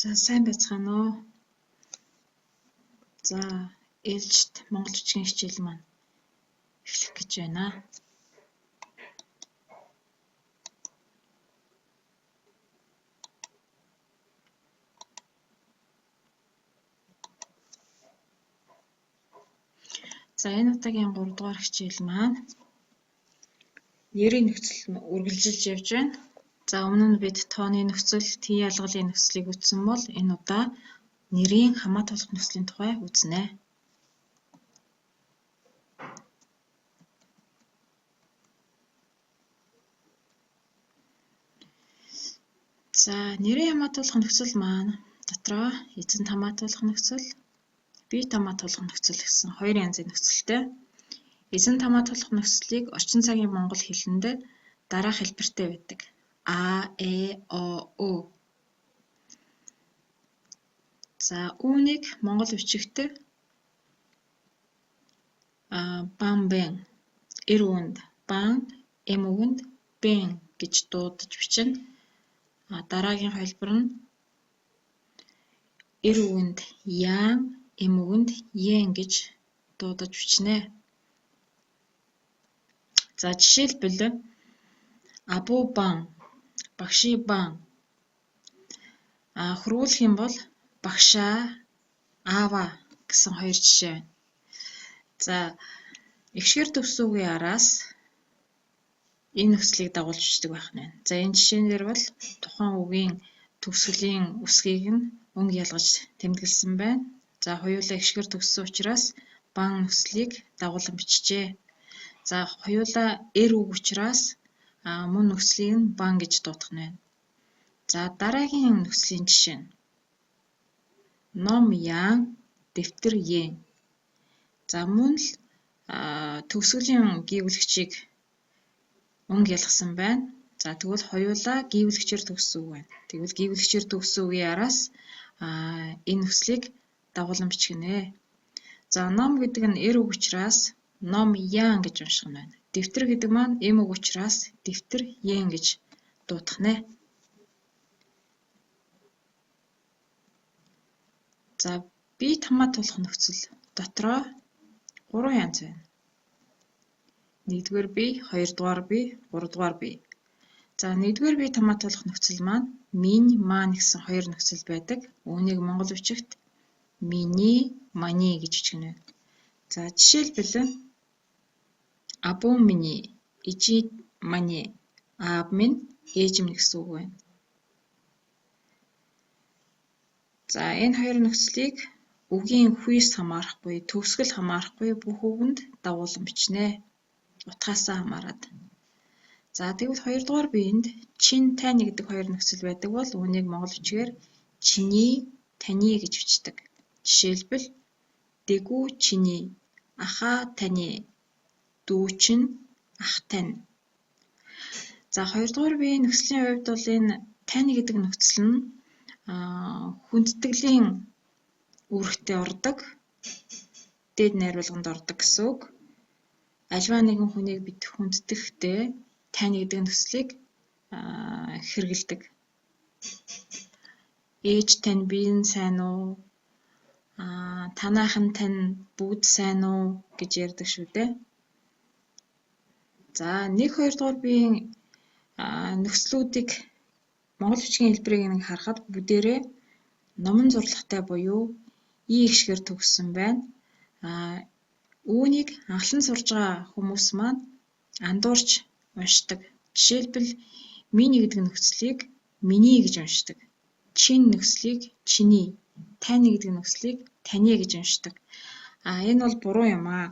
За сайн байцгаана уу? За ээлжит монгол бичгийн хичээл маань эхлэх гэж байна. За энэ удаагийн 3 дугаар хичээл маань нэрийн нөхцөл нь үргэлжилж явж байна. За өмнө нь бид тооны нөхцөл, тийн ялгалын нөхцөлийг үзсэн бол энэ удаа нэрийн хамаатуулах нөхцөлийн тухай үзнэ. За нэрийн хамаатуулах нөхцөл маань дотроо эзэнт хамаатуулах нөхцөл, биет хамаатуулах нөхцөл гэсэн хоёр янзын нөхцөлтэй. Эзэнт хамаатуулах нөхцөлийг орчин цагийн монгол хэлэнд дараах хэлбэртэй байдаг. А, Э, О, Ө. За үүнийг монгол бичигт бан бэн, эр үгэнд бан, эм үгэнд бэн гэж дуудаж бичнэ. Дараагийн хэлбэр нь эр үгэнд яан, эм үгэнд йэн гэж дуудаж бичнэ. За жишээлбэл абу бан, багши бан. Хөрвүүлэх юм бол багшаа, аава гэсэн хоёр жишээ байна. За эгшгээр төгссөн үгийн араас энэ нөхцөлийг дагуулж бичдэг байх нь байна. За энэ жишээн дээр бол тухайн үгийн төгсгөлийн үсгийг нь өнгө ялгаж тэмдэглэсэн байна. За хоёулаа эгшгээр төгссөн учраас бан нөхцөлийг дагуулan бичжээ. За хоёулаа эр үг учраас мөн нөхцөлийг нь бан гэж дуудах нь байна. За дараагийн нөхцөлийн жишээ нь ном яан, дэвтэр йэн. За мөн л төгсгөлийн гийгүүлэгчийг өнгө ялгасан байна. За тэгвэл хоёулаа гийгүүлэгчээр төгссөн үг байна. Тэгвэл гийгүүлэгчээр төгссөн үгийн араас энэ нөхцөлийг дагуулan бичгэнэ. За ном гэдэг нь эр үг учраас ном яан гэж унших нь байна. Дэвтэр гэдэг маань эм үг учраас дэвтэр йэн гэж дуудах нэ. За биет хамаатуулах нөхцөл дотроо 3 янз байна. 1-р бие, 2-р бие, 3-р бие. За 1-р биет хамаатуулах нөхцөл маань минь, маань гэсэн хоёр нөхцөл байдаг. Үүнийг монгол бичигт миний, мани гэж бичгэнэ. За жишээлбэл абуу миний, ижи мани, аав минь, ээж минь гэсэн үг байна. За энэ хоёр нөхцөлийг үгийн хүйс хамаарахгүй, төгсгөл хамаарахгүй бүх үгэнд дагуулan бичнэ. Утгаасаа хамаарат. За тэгвэл 2-р биеинд чин, тань гэдэг хоёр нөхцөл байдаг бол үүнийг монгол бичгээр чиний, таны гэж бичдэг. Жишээлбэл дэгүү чиний, ахаа таны, дүү чин, ах тань. За 2-р биеийн нөхцөлийн хувьд бол энэ тань гэдэг нөхцөл нь хүндэтгэлийн үүрэгтээ ордог, дээд найруулганд ордог гэсэн үг. Альва нэгэн хүнийг бид хүндэтгэхдээ тань гэдэг нөхцөлийг хэрэглэдэг. Ээж тань, бие нь сайн уу? Танаахан тань, бүгд сайн уу гэж ярьдаг шүү дээ. За 1 2 дугаар биеийн нөхцлүүдийг монгол бичгийн хэлбэрийг нэг харахад бүгдээрээ номон зурлагтай буюу и эгшгээр төгссөн байна. Үүнийг анхлан сурж байгаа хүмүүс маань андуурч уншдаг. Жишээлбэл миний гэдэг нөхцөлийг миний гэж уншдаг. Чин нөхцөлийг чиний, тань гэдэг нөхцөлийг таны гэж уншдаг. Энэ бол буруу юм аа.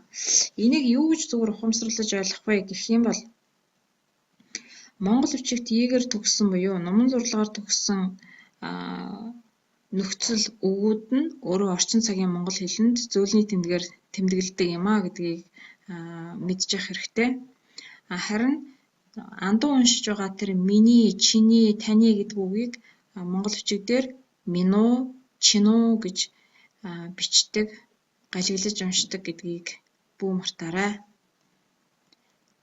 Энийг юу гэж зүгээр ухамсарлаж ойлгох вэ гэх юм бол монгол бичигт ийгээр төгссөн буюу номон зурлагаар төгссөн нөхцөл үгүүд нь өөрөө орчин цагийн монгол хэлэнд зөөлний тэмдгээр тэмдэглэдэг юм а гэдгийг мэдчих хэрэгтэй. Харин андуу уншиж байгаа тэр миний, чиний, таны гэдэг үгийг монгол бичиг дээр минуу, чинүү гэж бичдэг, галиглаж уншдаг гэдгийг бүү мартаарай.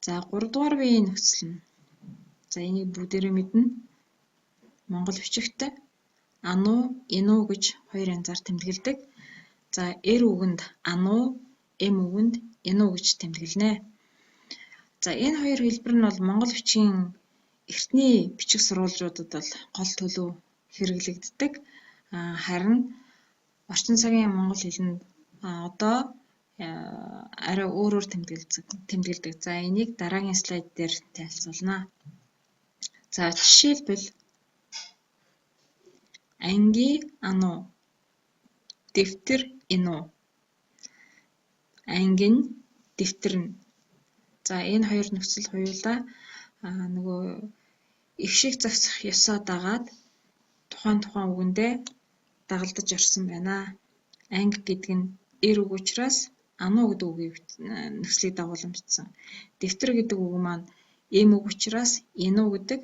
За 3-р биеийн нөхцөл нь. За энийг бүгдээрээ мэднэ. Монгол бичигт Ану, ину гэж хоёр янзаар тэмдэглэдэг. За эр үгэнд ану, эм үгэнд ину гэж тэмдэглэнэ. За энэ хоёр хэлбэр нь бол монгол бичгийн эртний бичиг сурвалжуудад бол гол төлөв хэрэглэгддэг. Харин орчин цагийн монгол хэлэнд одоо арай өөрөөр тэмдэглэдэг. За энийг дараагийн слайд дээр танилцуулна. За жишээлбэл анги ану, дэвтэр ину, анги нь дэвтэр нь. За энэ хоёр нөхцөл хоёулаа нөгөө их шиг зохицох ёсоо дагаад тухайн үгэндээ дагалдаж орсон байна. Анги гэдэг нь эр үг учраас ану гэдэг үгийг нөхцөлийг дагуулan бичсэн. Дэвтэр гэдэг үг маань эм үг учраас ину гэдэг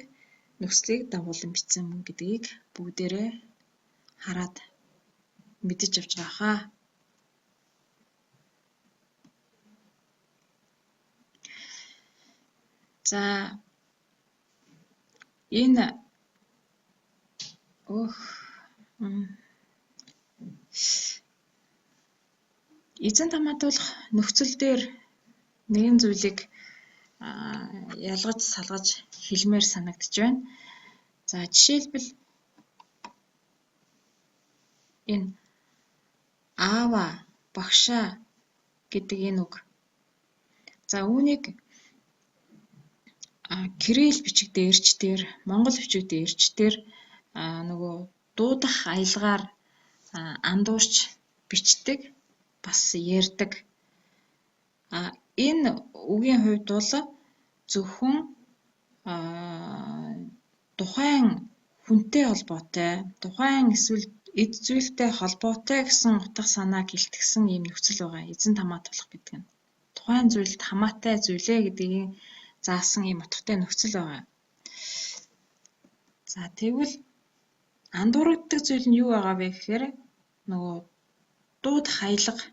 нөхцөлийг дагуулan бичсэн гэдгийг бүгдээрээ хараад мэдэж авч байгаа хаа. За энэ эзэн хамаатуулах нөхцөл дээр нэгэн зүйлийг ялгаж салгаж хэлмээр санагдаж байна. За жишээлбэл энэ аава, багшаа гэдэг энэ үг. За үүнийг кирилл бичиг дээрч дээр, монгол бичиг дээрч дээр нөгөө дуудах аялгаар андуурч бичдэг, бас ярьдаг. Энэ үгийн хувьд бол зөвхөн тухайн хүнтэй холбоотой, тухайн эсвэл эд зүйлтэй холбоотой гэсэн утга санааг илтгэсэн ийм нөхцөл байгаа. Эзэн хамаатуулах гэдэг нь тухайн зүйлд хамаатай зүйлээ гэдгийг заасан ийм утгатай нөхцөл байгаа. За тэгвэл андуурагддаг зүйл нь юу байгаа вэ гэхээр нөгөө дуудах аялга,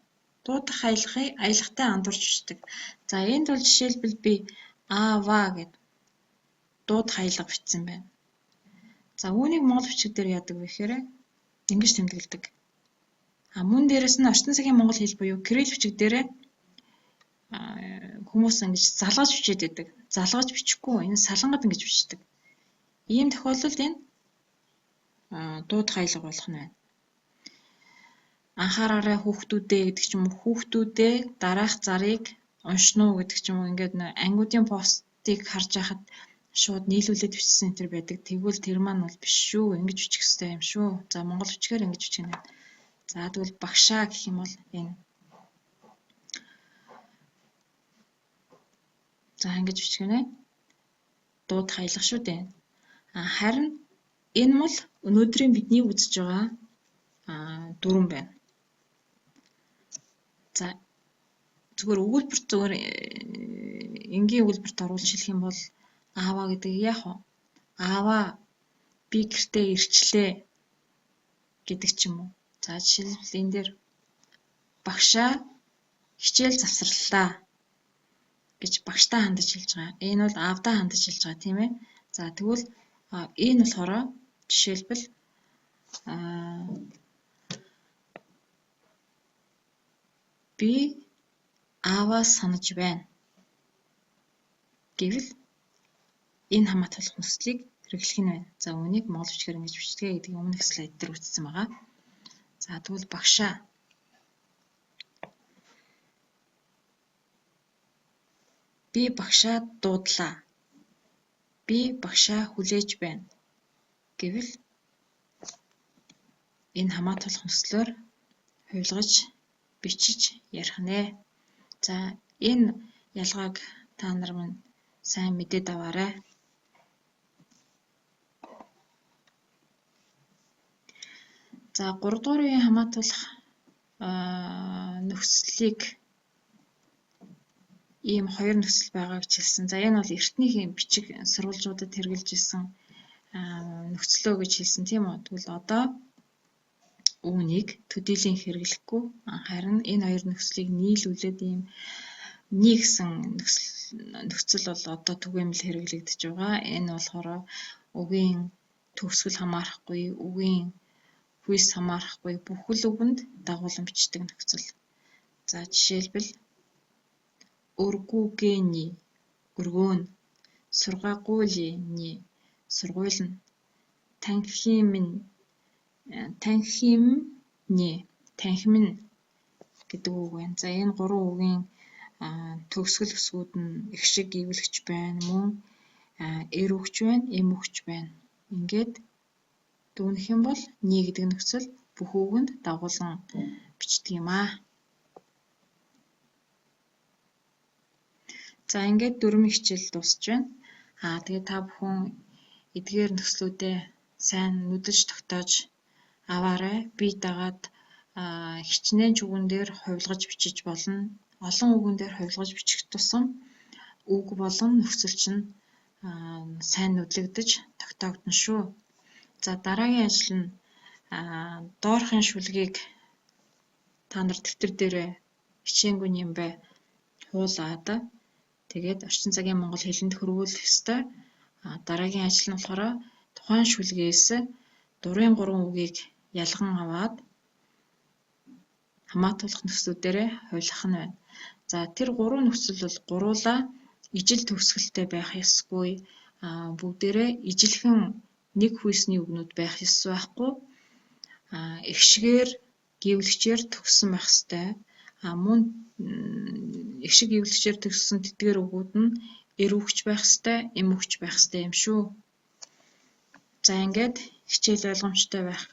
дуудах аялгыг аялгатай андуурч бичдэг. За энд бол жишээлбэл би аава гэд дуудах аялга бичсэн байна. За үүнийг монгол бичиг дээр яадаг вэ гэхээр ингэж тэмдэглэдэг. А мөн дээрэс нь орчин цагийн монгол хэл буюу кирилл бичиг дээрээ хүмүүс ингэж залгаж бичээд байдаг. Залгаж бичихгүй энэ салангад ингэж бичдэг. Ийм тохиолдолд энэ дуудах аялга болох нь байна. Анхаараарай хүүхдүүдээ гэдэг ч юм уу, хүүхдүүдээ дараах зарыг уншина уу гэдэг ч юм уу, ингээд ангиудын постыг харж байхад шууд нийлүүлээд бичсэн энэ төр байдаг. Тэгвэл тэр маань бол биш шүү. Ингэж бичих ёстой юм шүү. За монгол бичгээр ингэж бичих нь. За тэгвэл багшаа гэх юм бол энэ. За ингэж бичих нэ. Дуудах аялга шүү дээ. Харин энэ бол өнөөдрийн бидний үзэж байгаа дүрэм байна. За зүгээр өгүүлбэр зүгээр энгийн өгүүлбэрт оруулж хэлэх юм бол аава гэдэг яах вэ? Аава би гэртээ ирчлээ гэдэг ч юм уу. За жишээлбэл энэ дээр багшаа хичээл завсарлаа гэж багштай хандаж хэлж байгаа. Энэ бол аавдаа хандаж хэлж байгаа тийм ээ. За тэгвэл энэ болохоор жишээлбэл би ааваас санаж байна гэвэл энэ хамаатуулах нөхцөлийг хэрэглэх нь байна. За үүнийг монгол бичгээр ингэж бичдэг гэдгийг өмнөх слайд дээр үзсэн байгаа. За тэгвэл багшаа би багшаа дуудлаа. Би багшаа хүлээж байна гэвэл энэ хамаатуулах нөхцлөөр хувилгаж бичиж ярих нэ. За энэ ялгааг та нар минь сайн мэдээд аваарай. За 3 дугаар үеийн хамаатуулах нөхцөлийг ийм хоёр нөхцөл байгаа гэж хэлсэн. За энэ бол эртнийх бичиг сурвалжуудад хэрэглэж исэн нөхцлөө гэж хэлсэн тийм үү. Тэгвэл одоо үүнийг төдийлөн хэрэглэхгүй, харин энэ хоёр нөхцөлийг нийлүүлээд ийм нийгсэн нөхцөл бол одоо түгээмэл хэрэглэгдэж байгаа. Энэ болохоор үгийн төгсгөл хамаарахгүй, үгийн хүйс хамаарахгүй бүхэл үгэнд дагуулan бичдэг нөхцөл. За жишээлбэл өргүүгэний өргөөн, сургагуулины сургуулна, танхимын танхимны танхимн гэдэг үг байна. За энэ гурван үгийн төгсгөл үсгүүд нь эгшиг гэвлэгч байна, мөн эр үгч байна, эм үгч байна. Ингээд дүгнэх юм бол ни гэдэг нөхцөл бүх үгэнд дагуулan бичдэг юм аа. За ингээд дөрвөн хичээл дуусч байна. Тэгээ та бүхэн эдгээр нөхцлүүдээ сайн нүдэж тогтоож аваарай. Бие дагаад хичнээн ч үгэн дээр хувилгаж бичиж болно. Олон үгэн дээр хувилгаж бичих тусам үг болон нөхцөл чинь сайн нүдлэгдэж тогтоогдоно шүү. За дараагийн ажил нь доорхын шүлгийг та нар дэвтэр дээрээ хичээнгүй юм бай хуулаад тэгээд орчин цагийн монгол хэлэнд хөрвүүлэх ёстой. Дараагийн ажил нь болохоор тухайн шүлгээс дурын гурван үгийг ялган аваад хамаатуулах нөхцлүүдээрээ хувилгах нь байна. За тэр гурван нөхцөл бол гурвуулаа ижил төгсгөлтэй байх ёсгүй. Бүгдээрээ ижилхэн нэг хүйсний үгнүүд байх ёс байхгүй. Эгшгээр гэвлэгчээр төгссөн байх ёстой. Мөн эгшиг гэвлэгчээр төгссөн тэдгээр үгүүд нь эр үгч байх ёстой, эм үгч байх ёстой юм шүү. За ингээд хичээл ойлгомжтой байх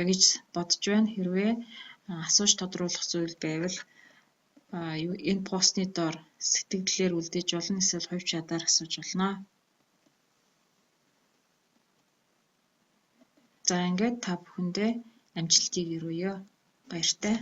гэж бодож байна. Хэрвээ асууж тодруулах зүйл байвал энэ постны доор сэтгэгдлээр үлдээж болно, эсвэл хувь чадаар асууж болно. За ингээд та бүхэндээ амжилтыг өрөөе. Баяртай.